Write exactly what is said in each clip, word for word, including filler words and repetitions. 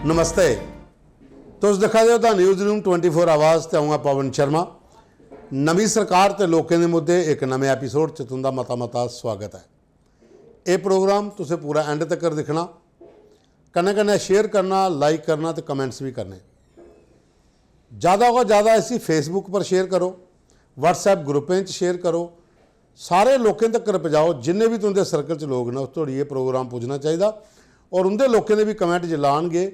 नमस्ते। तुस दिक्खा दे ओ the newsroom twenty four आवाज़ ते अ'ऊं आं पवन शर्मा। नमीं सरकार ते लोकें दे मुद्दे इक नमें एपिसोड च तुं'दा मता मता स्वागत ऐ। एह् प्रोग्राम तुसें पूरा एंड तक्कर दिक्खना, कन्नै कन्नै शेयर करना, लाइक करना ते कमेंट्स बी करने। ज़्यादा कोला ज़्यादा इसी Facebook पर शेयर करो, WhatsApp ग्रुपें च शेयर करो, सारे लोकें तक्कर पजाओ। जिन्ने बी तुं'दे सर्कल च लोक न, उस धोड़ी एह् प्रोग्राम पुज्जना चाहिदा। और उं'दे लोकें दे बी कमेंट जिसलै आनगे,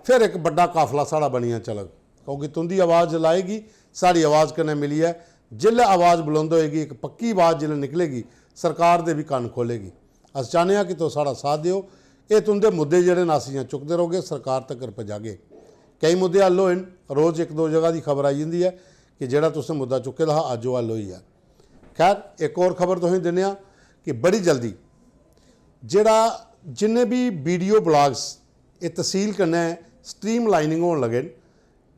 फिर इक बड्डा काफला साढ़ा बनियै चलग, क्योंकि तुं'दी आवाज़ जिसलै आएगी, साढ़ी आवाज़ कन्नै मिलियै जिसलै आवाज़ बुलंद होएगी, इक पक्की आवाज़ जिसलै निकलेगी, सरकार दे बी कन्न खोलेगी। अस चाह्न्ने आं कि तुस साढ़ा साथ देओ। एह् तुं'दे मुद्दे जेह्ड़े न, अस इ'यां चुकदे रौह्गे, सरकार तक्कर पजागे। केईं मुद्दे हल होए न, रोज इक दो जगह दी खबर आई जंदी ऐ कि जेह्ड़ा तुसें मुद्दा चुक्के दा हा, अज्ज ओह् हल होई गेआ। खैर, इक होर खबर तुसें दिन्ने आं कि बड़ी जल्दी जेह्ड़ा, जिन्ने बी वीडियो ब्लॉग्स एह् तसील कन्नै स्ट्रीम लाइनिंग होन लगे न,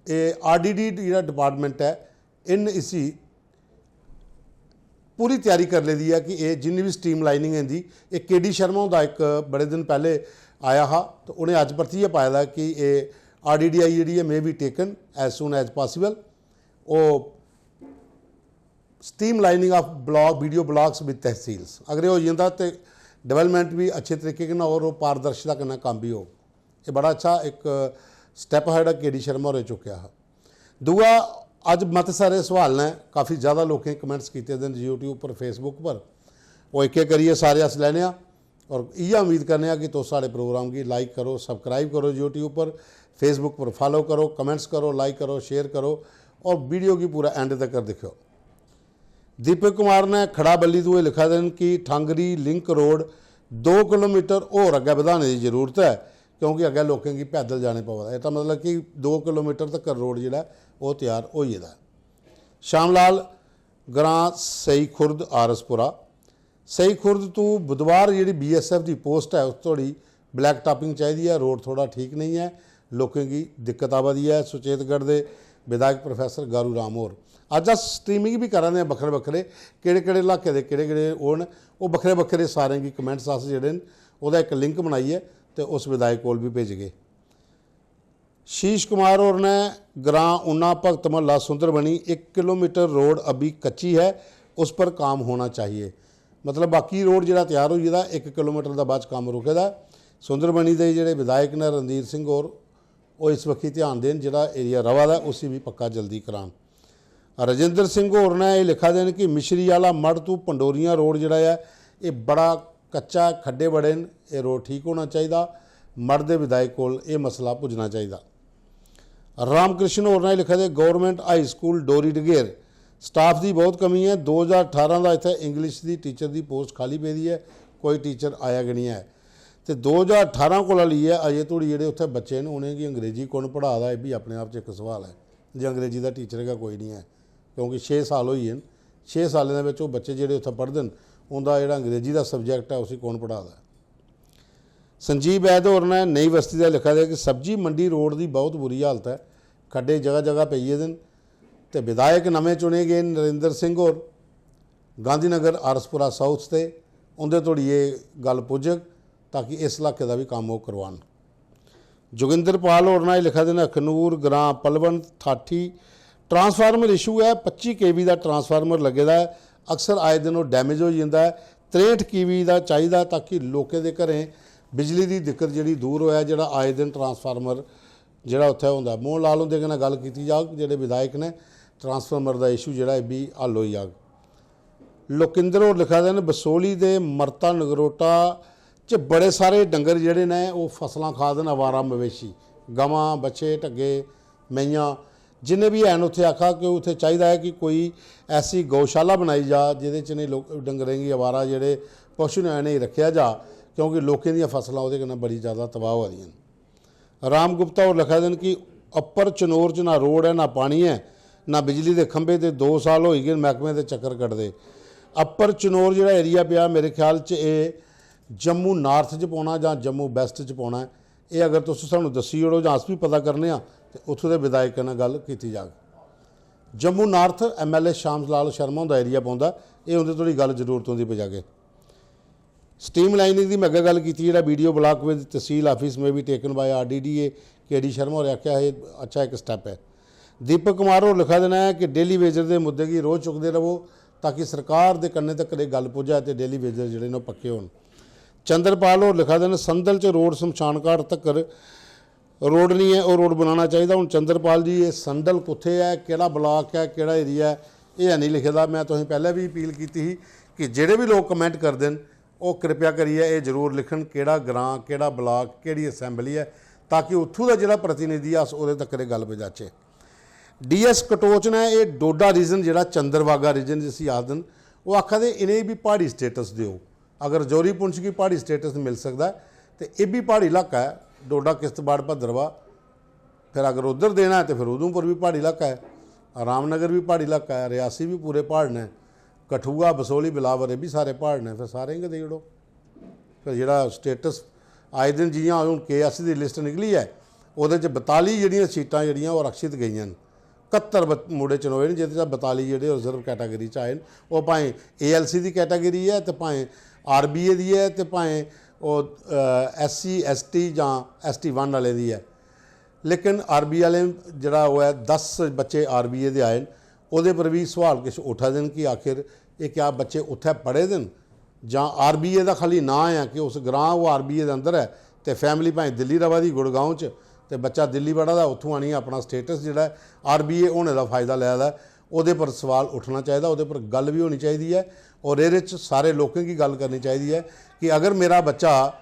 एह् आरडीडी जेह्ड़ा डिपार्टमेंट ऐ, इन इसी पूरी त्यारी करी लेदी ऐ कि एह् जिन्नी बी स्ट्रीम लाइनिंग इं'दी, एह् केडी शर्मा हुंदा इक बड़े दिन पैह्ले आया हा, ते उ'नें अज्ज परतियै पाए दा कि एह् आरडीडीआई जेह्ड़ी ऐ, may be taken as soon as possible। ओह् streamlining of blog, video blogs with tehsils, अगर एह् होई जंदा ते डेवलपमेंट बी अच्छे तरीके कन्नै होर, ओह् पारदर्शिता कन्नै कम्म बी होग। एह् बड़ा अच्छा इक स्टैप हा जेह्ड़ा केडी शर्मा होरें चुक्केआ हा। दूआ, अज्ज मते सारे सवाल न, काफ़ी ज़्यादा लोकें कमेंट्स कीते दे न YouTube पर, Facebook पर, ओह् इक इक करियै सारे अस लैने आं। और इ'यै उम्मीद करने आं कि तुस साढ़े प्रोग्राम गी लाइक करो, सब्सक्राइब करो, YouTube पर, Facebook पर फॉलो करो, कमेंट्स करो, लाइक करो, शेयर करो और वीडियो गी पूरा एंड तक दिक्खेओ। दीपक कुमार ने खड़ाबल्ली तों एह् लिखा दे न कि ठांगरी लिंक रोड दो किलोमीटर होर अग्गें बधाने दी जरूरत ऐ, क्योंकि अग्गें लोकें गी पैदल जाने पवा दा। एह्दा मतलब कि दो किलोमीटर तक रोड जेह्ड़ा ऐ, ओह् त्यार होई गेदा ऐ। श्यामलाल, ग्रां सेई खुर्द, आरएसपुरा। सेई खुर्द तू बुधवार जेह्ड़ी बीएसएफ दी पोस्ट ऐ, उस धोड़ी ब्लैक टॉपिंग चाहिदी ऐ, रोड थोह्ड़ा ठीक नेईं ऐ, लोकें गी दिक्कत आवा दी ऐ। सुचेतगढ़ दे विधायक प्रोफेसर गारू राम होर, अज्ज अस स्ट्रीमिंग बी करा दे आं बक्खरे बक्खरे, केह्ड़े केह्ड़े इलाके दे केह्ड़े केह्ड़े ओह् न, ओह् बक्खरे बक्खरे सारें गी कमेंट्स अस जेह्ड़े न, ओह्दा इक लिंक बनाइयै ते उस विधायक कोल बी भेजगे। शीश कुमार होर ने ग्रां उन्ना भगत महल्ला सुंदरबनी, एक किलोमीटर रोड अभी कच्ची है, उस पर काम होना चाहिए। मतलब बाकी रोड जेह्ड़ा त्यार होई गेदा, इक किलोमीटर दा बाद च कम्म रुके दा ऐ। सुंदरबनी दे जेह्ड़े विधायक न रणधीर सिंह होर, ओह् इस बक्खी ध्यान देन, जेह्ड़ा एरिया रवा दा ऐ, उसी बी पक्का जल्दी करान। राजेंद्र सिंह होर ने एह् लिखा दे न कि मिश्री आह्ला मढ़ तू पंडोरियां रोड जेह्ड़ा ऐ, एह् बड़ा कच्चा ऐ, खड्डे बड़े न, एह् रोड ठीक होना चाहिदा। मढ़ दे विधायक कोल एह् मसला पुज्जना चाहिदा। रामकृष्ण होर ने लिखे दे, गौरमेंट हाई स्कूल डोरी डगेर स्टाफ दी बहुत कमी ऐ। दो ज्हार ठारां दा इत्थै इंग्लिश दी टीचर दी पोस्ट खाली पेदी ऐ, कोई टीचर आया गै निं ऐ। ते दो ज्हार ठारां कोला लेइयै अजें धोड़ी जेह्ड़े उत्थै बच्चे न, उ'नेंगी अंग्रेजी कु'न पढ़ा दा, एह् बी अपने आप च इक सवाल ऐ जे अंग्रेजी दा टीचर गै कोई निं ऐ, क्योंकि छे साल होई गे न। छे सालें दे बिच ओह् बच्चे जेह्ड़े उत्थै पढ़दे न, उं'दा जेह्ड़ा अंग्रेजी दा सब्जैक्ट ऐ, उसी कु'न पढ़ा दा ऐ? संजीव वैद होर ने नई बस्ती दा लिखा दे कि सब्जी मंडी रोड दी बहुत बुरी हालत ऐ, खड्डे जगह जगह पेई गेदे न। ते विधायक नमें चुने गे नरेंद्र सिंह होर, गांधीनगर आरएसपुरा साउथ दे, उं'दे धोड़ी एह् गल्ल पुज्जग, ताकि इस इलाके दा बी कम्म ओह् करवान। जोगिंदर पाल होर ने लिखा दे न, अखनूर ग्रां पलवन थाठी ट्रांसफार्मर इशू ऐ, पच्ची केवी दा ट्रांसफार्मर लग्गे दा ऐ, अक्सर आए दिन ओह् डैमेज होई जंदा ऐ। त्रेंह्ठ केवी दा चाहिदा, ताकि लोकें दे घरें बिजली दी दिक्कत जेह्ड़ी दूर होऐ। जेह्ड़ा आए दिन ट्रांसफार्मर जेह्ड़ा उत्थै होंदा ऐ, मोहन लाल हुंदे कन्नै गल्ल कीती जाग, जेह्ड़े विधायक न, ट्रांसफार्मर दा इशू जेह्ड़ा एह् बी हल होई जाग। लोकिंदर होर लिखा दे न, बसोली दे मरता नगरोटा च बड़े सारे डंगर जेह्ड़े न, ओह् फसलां खा दे न, आवारा मवेशी, गवां, बच्छे, ढग्गे, मेंहियां, जिन्ने बी हैन, उत्थै आखा कि उत्थै चाहिदा ऐ कि कोई ऐसी गौशाला बनाई जा, जेह्दे च इ'नें लोक, डंगरें गी, आवारा जेह्ड़े पशु न, इ'नेंगी रक्खेआ जा, क्योंकि लोकें दियां फसलां ओह्दे कन्नै बड़ी जैदा तबाह होआ दियां न। राम गुप्ता होर लिखा दे न कि अप्पर चनोर च ना रोड ऐ, ना पानी ऐ, ना बिजली दे खंभे, ते दो साल होई गे न मैह्कमे दे चक्कर कटदे। अप्पर चनोर जेह्ड़ा एरिया पेआ, मेरे ख्याल च एह् जम्मू नार्थ च पौना जां जम्मू वैस्ट च पौना ऐ। एह् अगर तुस सानूं दस्सी ओड़ो जां अस बी पता करने आं, ते उत्थूं दे विधायक कन्नै गल्ल कीती जाग। जम्मू नार्थ एमएलए श्याम लाल शर्मा हुंदा एरिया पौंदा, एह् उं'दे धोड़ी गल्ल जरूर तुं'दी पजागे। स्ट्रीम लाइनिंग दी में अग्गें गल्ल कीती, जेह्ड़ा वीडियो ब्लॉक विद तसील office may be taken by R D D A K D Sharma होरें आखेआ, एह् अच्छा इक स्टैप ऐ। दीपक कुमार होर लिखा दे न कि डेली वेजर दे मुद्दे गी रोज चुकदे रवो, ताकि सरकार दे कन्नै तक्कर एह् गल्ल पुज्जै ते डेली वेजर जेह्ड़े न, ओह् पक्के होन। चंद्रपाल होर लिखा दे न, संदल च रोड शमशान घाट तक्कर रोड निं ऐ, ओह् रोड बनाना चाहिदा। हून चंद्रपाल जी, एह् संदल कुत्थै ऐ, केह्ड़ा ब्लाक ऐ, केह्ड़ा एरिया ऐ, एह् है निं लिखे दा। में तुसें पैह्लें बी अपील कीती ही कि जेह्ड़े बी लोक कमेंट करदे न, ओह् कृपया करियै एह् जरूर लिखन, केह्ड़ा ग्रां, केह्ड़ा ब्लाक, केह्ड़ी असैंबली ऐ, ताकि उत्थूं दा जेह्ड़ा प्रतिनिधि ऐ, अस ओह्दे तक्कर एह् गल्ल पजाचै। डी एस कटोच ने एह् डोडा रीजन, जेह्ड़ा चंद्रभागा रीजन जिसी आखदे न, ओह् आखा दे इ'नेंगी बी प्हाड़ी स्टेटस देओ। अगर रजौरी पुंछ गी प्हाड़ी स्टेटस मिल सकदा ऐ, ते एह् बी प्हाड़ी इलाका ऐ, डोडा, किश्तवाड़, भद्रवाह। फिर अगर उद्धर देना ऐ, ते फिर उधमपुर बी प्हाड़ी इलाका ऐ, रामनगर बी प्हाड़ी इलाका ऐ, रियासी बी पूरे प्हाड़ न, कठुआ, बसोहली, बिलावर, एह् बी सारे प्हाड़ न। फिर सारें गी गै देई ओड़ो। फिर जेह्ड़ा स्टेटस आए दिन, जि'यां हून के एस दी लिस्ट निकली ऐ, ओह्दे च बताली जेह्ड़ियां सीटां जेह्ड़ियां, ओह् आरक्षित गेइयां न। कत्तर बत-, मुड़े चुनोए न, जेह्दे चा बताली जेह्ड़े रिजर्व कैटेगरी च आए न। ओह् भाएं ए एल सी दी कैटेगरी ऐ, ते भाएं आर बी ए दी ऐ, ते भाएं ओह्, अ, एस सी, एस टी जां एस टी वन आह्लें दी ऐ। लेकिन आर बी ए आह्लें जेह्ड़ा ओह् ऐ, दस बच्चे आर बी ए दे आए न, ओह्दे पर बी सोआल किश उट्ठा दे न कि आखिर एह् क्या बच्चे उत्थै पढ़े दे न, जां आर बी ए दा खाल्ली नांऽ ऐ कि उस ग्रां ओह् आर बी ए दे अंदर ऐ, ते फैमिली भाएं दिल्ली र'वा दी, गुड़गांव च, ते बच्चा दिल्ली पढ़ा दा, उत्थूं आनियै अपना स्टेटस जेह्ड़ा ऐ, आर बी ए होने दा फायदा लै दा ऐ। ओह्दे पर सवाल उट्ठना चाहिदा, ओह्दे पर गल्ल बी होनी चाहिदी ऐ। और एह्दे च सारे लोकें गी गल्ल करनी चाहिदी ऐ कि अगर मेरा बच्चा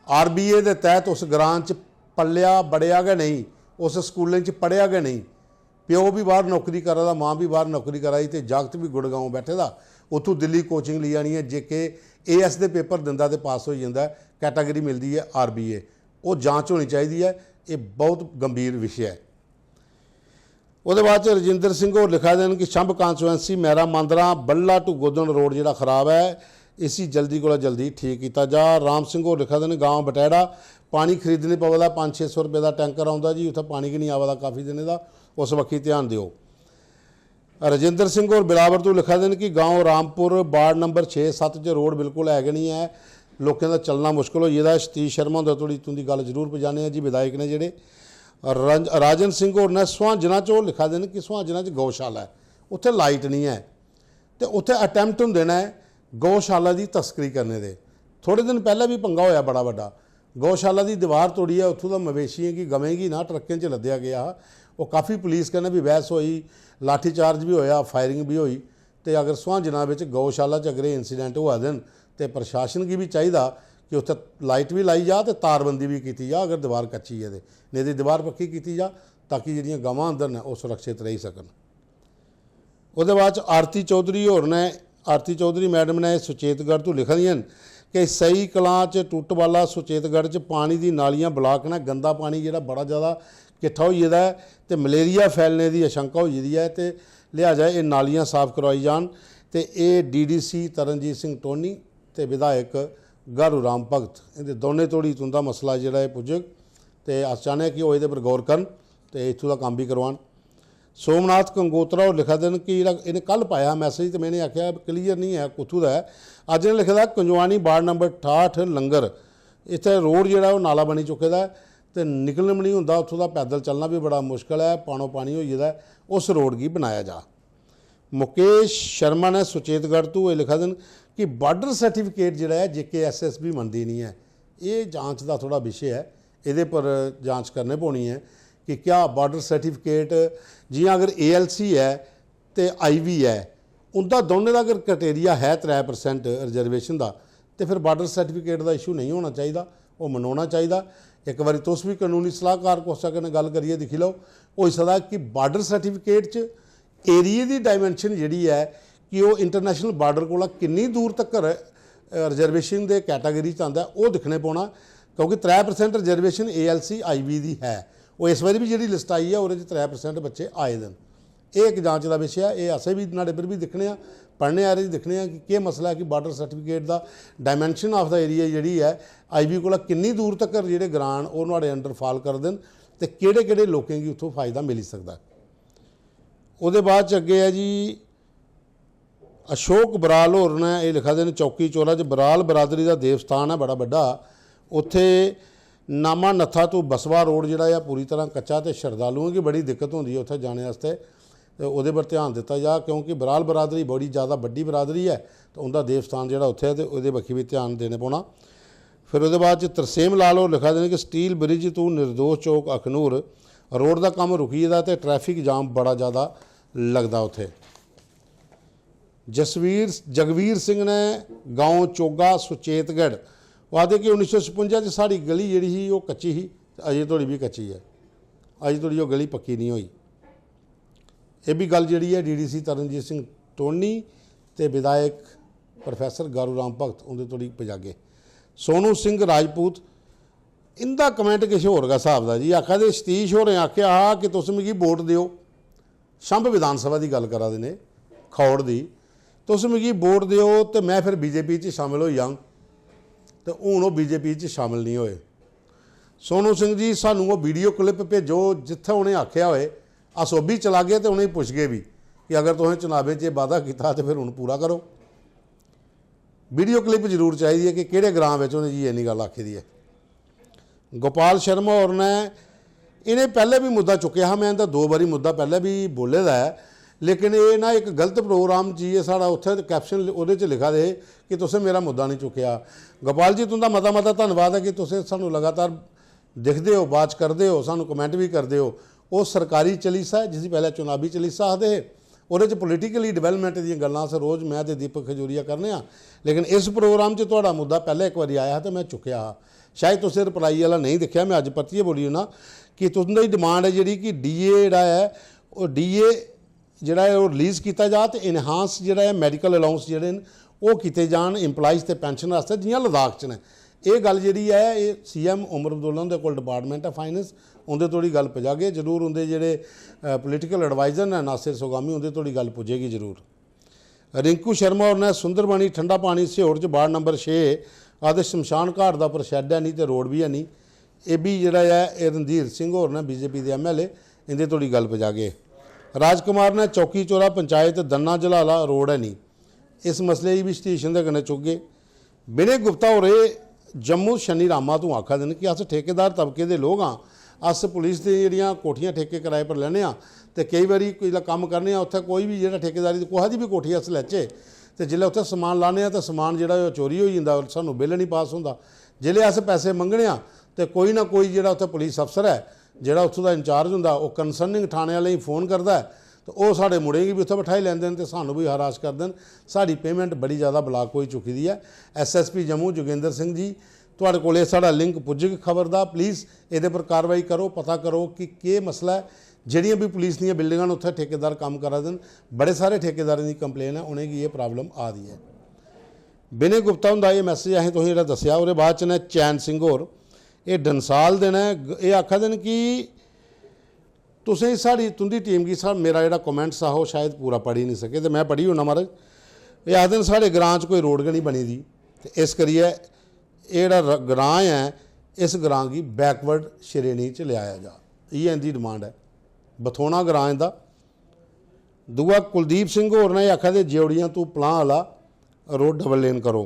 आर बी ए दे तैह्त उस ग्रां च पल्लेआ, बड़ेआ गै नेईं, उस स्कूलें च पढ़ेआ गै नेईं, प्यो बी बाहर नौकरी करा दा, मां बी बाहर नौकरी करा दी, ते जागत बी गुड़गांव बैठे दा, उत्थूं दिल्ली कोचिंग लेई आनी ऐ, जे के ए एस दे पेपर दिंदा ते पास होई जंदा ऐ, कैटेगरी मिलदी ऐ आर बी ए। ओह् जांच होनी चाहिदी ऐ। एह् बहुत गंभीर विशे ऐ। ओह्दे बाद च रजिंदर सिंह होर लिखा दे न कि छंभ कॉन्स्टिट्यूएंसी मैरा मांदरा बल्ला टू गोदन रोड जेह्ड़ा खराब ऐ, इसी जल्दी कोला जल्दी ठीक कीता जा। राम सिंह होर लिखा दे न, गांव बटैड़ा पानी खरीदने पवा दा, पंज छे सौ रपेऽ दा टैंकर औंदा जी, उत्थै पानी गै निं आवा दा काफी दिनें दा, उस बक्खी ध्यान देओ। राजेंद्र सिंह होर बिलावर तों लिखा दे न कि गांव रामपुर, वार्ड नंबर छे सत्त च रोड बिल्कुल है गै निं ऐ, लोकें दा चलना मुश्कल होई गेदा ऐ। सतीश शर्मा हुंदे तोड़ी तुं'दी गल्ल जरूर पजाने आं जी, विधायक ने जेह्ड़े। रंज-, राजन सिंह होर ने सुहांजना च, ओह् लिखा दे न कि सुहांजना च गौशाला ऐ, उत्थै लाइट निं ऐ, ते उत्थै अटैम्प्ट होंदे न गौशाला दी तस्करी करने दे। थोड़े दिन पैह्लें बी पंगा होआ बड़ा बड्डा, गौशाला दी दीवार तोड़ियै उत्थूं दा मवेशियें गी, गवें गी ना ट्रकें च लद्देआ गेआ हा। ओह् काफी पुलिस कन्नै बी बैह्स होई, लाठी चार्ज बी होआ, फायरिंग बी होई। ते अगर सुहांजना बिच गौशाला च अगर एह् इंसीडेंट होआ दे न, ते प्रशासन गी बी चाहिदा कि उत्थै लाइट बी लाई जा ते तारबंदी बी कीती जा, अगर दीवार कच्ची ऐ ते, नेईं ते दीवार पक्की कीती जा, ताकि जेह्ड़ियां गवां अंदर न, ओह् सुरक्षित रेही सकन। ओह्दे बाद च आरती चौधरी होर ने, आरती चौधरी मैडम ने सुचेतगढ़ तों लिखा दियां न कि सई कलां च टुटवाला, सुचेतगढ़ च पानी दी नालियां ब्लाक न, गंदा पानी जेह्ड़ा बड़ा ज़्यादा किट्ठा होई गेदा ऐ ते मलेरिया फैलने दी आशंका होई गेदी ऐ, ते लिहाजा एह् नालियां साफ करोआई जान। ते एह् D D C Taranjit Singh Tony ते विधायक गारू राम भगत, इं'दे दौनें तोड़ी तुं'दा मसला जेह्ड़ा ऐ पुज्जग, ते अस चाह्न्ने आं कि ओह् एह्दे पर गौर करन ते इत्थूं दा कम्म बी करोआन। सोमनाथ कंगोत्रा होर लिखा दे न कि जेह्ड़ा इ'नें कल पाया हा मैसेज, ते में इ'नें आखेआ क्लियर निं ऐ कुत्थूं दा ऐ। अज्ज इ'नें लिखे दा, "कंजवानी वार्ड नंबर ठाह्ठ लंगर, इत्थै रोड जेह्ड़ा ओह् नाला बनी चुके दा ऐ ते निकलन बी निं होंदा उत्थूं दा, पैदल चलना बी बड़ा मुश्कल ऐ, पानो पानी होई गेदा ऐ, उस रोड गी बनाया जा।" मुकेश शर्मा ने सुचेतगढ़ तों एह् लिखा दे न कि बार्डर सर्टिफिकेट जेह्ड़ा ऐ जे के एस एस बी मनदी निं ऐ। एह् जांच दा थोह्ड़ा विशे ऐ, एह्दे पर जांच करने पौनी ऐ कि क्या बार्डर सर्टिफिकेट, जि'यां अगर ए एल सी ऐ ते आई वी ऐ, उं'दा दौनें दा अगर क्राइटेरिया है त्रै परसेंट रिजर्वेशन दा, ते फिर बार्डर सर्टिफिकेट दा इशू नेईं होना चाहिदा, ओह् मनोना चाहिदा। इक बारी तुस बी कानूनी सलाहकार कुसै कन्नै गल्ल करियै दिक्खी लैओ, होई सकदा कि बार्डर सर्टिफिकेट च एरिया दी डायमेंशन जेह्ड़ी ऐ कि ओह् इंटरनेशनल बार्डर कोला किन्नी दूर तक्कर, अ, रिजर्वेशन दे कैटेगरी च आंदा ऐ, ओह् दिक्खने पौना, क्योंकि त्रै percent reservation A L C I V दी ऐ। ओह् इस बारी बी जेह्ड़ी लिस्ट आई ऐ, ओह्दे च त्रै परसेंट बच्चे आए दे न। एह् इक जांच दा विशे ऐ, एह् असें बी न्हाड़े पर बी दिक्खने आं, पढ़ने आह्ले दिक्खने आं कि केह् मसला ऐ कि बार्डर सर्टिफिकेट दा डायमेंशन ऑफ द एरिया जेह्ड़ी ऐ, आई वी कोला किन्नी दूर तक्कर जेह्ड़े ग्रां न, ओह् नुहाड़े अंडर फाल करदे न ते केह्ड़े-केह्ड़े लोकें गी उत्थूं फायदा मिली सकदा ऐ। ओह्दे बाद च अग्गें ऐ जी, अशोक बराल होर न, एह् लिखा दे न, चौकी चौरा च बराल बरादरी दा देवस्थान ऐ बड़ा बड्डा, उत्थै नामा नत्था to बसवा रोड जेह्ड़ा ऐ पूरी तरह कच्चा ते शरधालुएं गी बड़ी दिक्कत होंदी ऐ उत्थै जाने आस्तै। ते ओह्दे पर ध्यान दित्ता जा, क्योंकि बराल बरादरी बड़ी ज़्यादा बड्डी बरादरी ऐ ते उं'दा देवस्थान जेह्ड़ा उत्थै ऐ ते ओह्दे बक्खी बी ध्यान देने पौना। फिर ओह्दे बाद च तरसेम लाल होर लिखा दे न कि स्टील ब्रिज to निर्दोष चौक अखनूर रोड दा कम्म रुकी गेदा ते ट्रैफिक जाम बड़ा ज़्यादा लगदा उत्थै। जसवीर जगवीर सिंह ने गांव चोगा सुचेतगढ़, ओह् आखदे कि उन्नी सौ छपुंजा च साढ़ी गली जेह्ड़ी ही ओह् कच्ची ही, अजें धोड़ी बी कच्ची ऐ, अजें धोड़ी ओह् गली पक्की निं होई। एह् बी गल्ल जेह्ड़ी ऐ डीडीसी तरनजीत सिंह टोनी ते विधायक प्रोफेसर गारू राम भगत उं'दे धोड़ी पजागे। सोनू सिंह राजपूत, इं'दा कमेंट किश होर गै स्हाब दा जी। आखा दे, "सतीश होरें आखेआ हा कि तुस मिगी वोट देओ, छंभ विधानसभा दी गल्ल करा दे ने, खौड़ दी, तुस मिगी वोट देओ ते में फिर बीजेपी च शामिल होई जाङ।" ते हून ओह् बीजेपी च शामिल निं होए। सोनू सिंह जी, सानू ओह् वीडियो क्लिप भेजो जित्थै उ'नें आखेआ होए, अस ओह् बी चलागे ते उ'नेंगी पुच्छगे बी कि अगर तुसें चुनावें च एह् वादा कीता ते फिर हून पूरा करो। वीडियो क्लिप जरूर चाहिदी ऐ कि केह्ड़े ग्रां बिच उ'नें जी इन्नी गल्ल आखी दी ऐ। गोपाल शर्मा होर ने, इ'नें पैह्लें बी मुद्दा चुक्केआ हा, में इं'दा दो बारी मुद्दा पैह्लें बी बोले दा ऐ, लेकिन एह् ना इक गलत प्रोग्राम च, एह् साढ़ा उत्थै कैप्शन ओह्दे च लिखा दे हे कि तुसें मेरा मुद्दा निं चुक्केआ। गोपाल जी, तुं'दा मता मता धन्नवाद ऐ कि तुसें सानूं लगातार दिखदे ओ, वाच करदे ओ, सानूं कमेंट बी करदे ओ। ओह् सरकारी चलीसा ऐ जिसी पैह्लें चुनावी चलीसा आखदे हे, ओह्दे च पोलिटिकली डिवैलपमैंट दियां गल्लां अस रोज, में ते दीपक खजूरिया, करने आं। लेकिन इस प्रोग्राम च थुआढ़ा मुद्दा पैह्लें इक बारी आया हा ते में चुक्केआ हा। शायद तुसें रिप्लाई आह्ला नेईं दिक्खेआ, में अज्ज परतियै बोली ओड़ना कि तुं'दी डिमांड ऐ जेह्ड़ी कि डीए जेह्ड़ा ऐ, ओह् डीए जेह्ड़ा ऐ ओह् रिलीज कीता जा ते इनहांस जेह्ड़ा ऐ मैडिकल अलाउंस जेह्ड़े न ओह् कीते जान एम्प्लाइज ते पैंशन आस्तै, जि'यां लद्दाख च न। एह् गल्ल जेह्ड़ी ऐ एह् सीएम उमर अब्दुल्ला हुंदे कोल डिपार्टमेंट ऐ फाइनेंस, उं'दे धोड़ी गल्ल पजागे जरूर। उं'दे जेह्ड़े पोलिटिकल एडवाइजर न नासिर सोगामी, उं'दे धोड़ी गल्ल पुज्जेगी जरूर। रिंकू शर्मा होर ने सुंदरबनी ठंडा पानी स्योड़ च वार्ड नंबर छे आखदे शमशान घाट दा उप्पर शैड है नहीं ते रोड बी है नहीं। एह् बी जेह्ड़ा ऐ एह् रणधीर सिंह होर ने बीजेपी दे एमएलए, इं'दे धोड़ी गल्ल पजागे। राजकुमार ने चौकी चौरा पंचायत दन्ना जलाला रोड है नहीं, इस मसले गी बी सतीश हुंदे कन्नै चुकगे। विनय गुप्ता होर एह् जम्मू शनि रामा तों आखा दे न कि अस ठेकेदार तबके दे लोक आं, अस पुलिस दी जेह्ड़ियां कोठियां ठेके कराए पर लैने आं ते केई बारी कोई ला-, कम्म करने आं, उत्थै कोई बी जेह्ड़ा ठेकेदारी दी कुसै दी बी कोठी अस लैचे ते जिसलै उत्थै समान लाने आं ते समान जेह्ड़ा ओह् चोरी होई जंदा, सानूं बिल निं पास होंदा। जिसलै अस पैसे मंगने आं ते कोई ना कोई जेह्ड़ा उत्थै पुलिस अफसर ऐ, जेह्ड़ा उत्थूं दा इंचार्ज होंदा, ओह् कंसर्निंग थाने आह्लें गी फोन करदा ऐ ते ओह् साढ़े मुड़ें गी बी उत्थै बठाई लैंदे न ते सानूं बी हरास करदे न। साढ़ी पेमेंट बड़ी ज़्यादा ब्लाक होई चुकी दी ऐ। एसएसपी जम्मू जोगेंद्र सिंह जी, थुआढ़े कोल एह् साढ़ा लिंक पुज्जग खबर दा, प्लीज एह्दे पर कार्रवाई करो, पता करो कि केह् मसला ऐ। जेह्ड़ियां बी पुलिस दियां बिल्डिंगां न, उत्थै ठेकेदार कम्म करा दे न, बड़े सारे ठेकेदारें दी कंप्लेन ऐ, उ'नेंगी एह् प्रॉब्लम आ दी ऐ। विनय गुप्ता हुंदा एह् मैसेज असें तुसें जेह्ड़ा दस्सेआ, ओह्दे बाद च न चैन सिंह होर, एह् डंसाल दे न, ग-, एह् आखा दे न कि तुसें साढ़ी, तुं'दी टीम गी सा-, मेरा जेह्ड़ा कमेंट्स हा, ओह् शायद पूरा पढ़ी निं सके, ते में पढ़ी ओड़ना, महाराज। एह् आखदे न, "साढ़े ग्रां च कोई रोड गै निं बनी दी, ते इस करियै एह् जेह्ड़ा र-, ग्रां ऐ, इस ग्रां गी बैकवर्ड श्रेणी च लेआया जा।" इ'यै इं'दी डिमांड ऐ। बथोना ग्रां इं'दा। दूआ, कुलदीप सिंह होर ने आखा दे, "ज्यौड़ियां तू पलां आह्ला रोड डबल लेन करो।"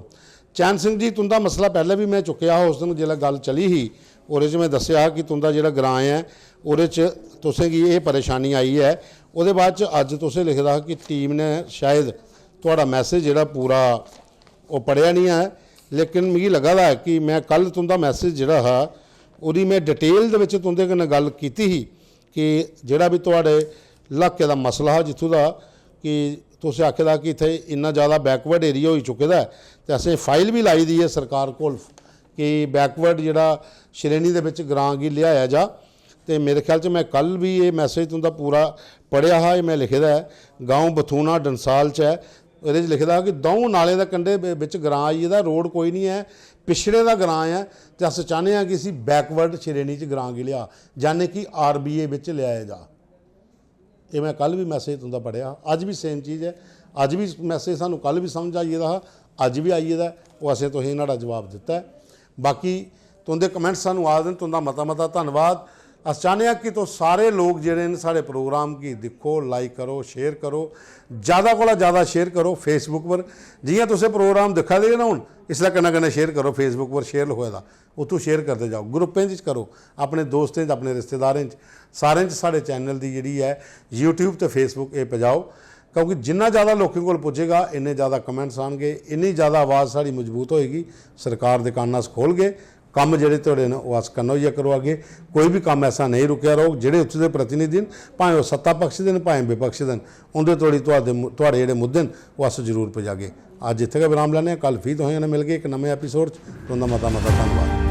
चैन सिंह जी, तुं'दा मसला पैह्लें बी में चुक्केआ हा, उस दिन जिसलै गल्ल चली ही, ओह्दे च में दस्सेआ हा कि तुं'दा जेह्ड़ा ग्रां ऐ, ओह्दे च तुसें गी एह् परेशानी आई ऐ। ओह्दे बाद च अज्ज तुसें लिखे दा हा कि टीम ने शायद थुआढ़ा मैसेज जेह्ड़ा पूरा ओह् पढ़ेआ निं ऐ, लेकिन मिगी लग्गा दा ऐ कि में कल तुं'दा मैसेज जेह्ड़ा हा, ओह्दी में डिटेल दे बिच तुं'दे कन्नै गल्ल कीती ही कि जेह्ड़ा बी थुआढ़े इलाके दा मसला हा, जित्थूं दा कि तुसें आखे दा कि इत्थै इन्ना ज़्यादा बैकवर्ड एरिया होई चुके दा ऐ, ते असें फाइल बी लाई दी ऐ सरकार कोल कि बैकवर्ड जेह्ड़ा श्रेणी दे बिच ग्रां गी लेआया जा। ते मेरे ख्याल च में कल बी एह् मैसेज तुं'दा पूरा पढ़ेआ हा, एह् में लिखे दा ऐ, गांव बथूना डंसाल च ऐ। एह्दे च लिखे दा हा कि द'ऊं नालें दे कंढे बि-, बिच ग्रां आई गेदा, रोड कोई निं ऐ, पिछड़े दा ग्रां ऐ, ते अस चाह्न्ने आं कि इसी बैकवर्ड श्रेणी च ग्रां गी लेआ, यानी कि आरबीए बिच लेआया जा। एह् में कल बी मैसेज तुं'दा पढ़ेआ हा, अज्ज बी सेम चीज ऐ। अज्ज बी मैसेज सानूं कल बी समझ आई गेदा हा, अज्ज बी आई गेदा ऐ, ओह् असें तुसेंगी न्हाड़ा जवाब दित्ता ऐ। बाकी तुं'दे कमेंट्स सानूं आ दे न, तुं'दा मता मता धन्नवाद। अस चाह्न्ने आं कि तुस सारे लोक जेह्ड़े न, साढ़े प्रोग्राम गी दिक्खो, लाइक करो, शेयर करो, ज़्यादा कोला ज़्यादा शेयर करो Facebook पर। जि'यां तुस एह् प्रोग्राम दिक्खा दे ना हून, इसलै कन्नै कन्नै शेयर करो, Facebook पर शेयर लखोए दा, उत्थूं शेयर करदे जाओ, ग्रुपें च करो, अपने दोस्तें च, अपने रिश्तेदारें च, सारें च साढ़े चैनल दी जेह्ड़ी ऐ YouTube ते Facebook एह् पजाओ। क्योंकि जिन्ना ज़्यादा लोकें कोल पुज्जेगा, इन्ने ज़्यादा कमेंट्स आनगे, इन्नी ज़्यादा आवाज़ साढ़ी मजबूत होएगी, सरकार दे कन्न अस खोलगे। कम्म जेह्ड़े थुआढ़े न, ओह् अस कन्नै होइयै करोआगे। कोई बी कम्म ऐसा नेईं रुकेआ रौह्ग। जेह्ड़े उत्थूं दे प्रतिनिधि न, भाएं ओह् सत्ता पक्ष दे न, भाएं विपक्ष दे न, उं'दे धोड़ी थुआढ़े मु-, थुआढ़े जेह्ड़े मुद्दे न, ओह् अस जरूर पजागे। अज्ज इत्थै गै विराम लैन्ने आं। कल फ्ही तुसें कन्नै मिलगे इक नमें एपिसोड च। तुं'दा मता मता धन्नवाद।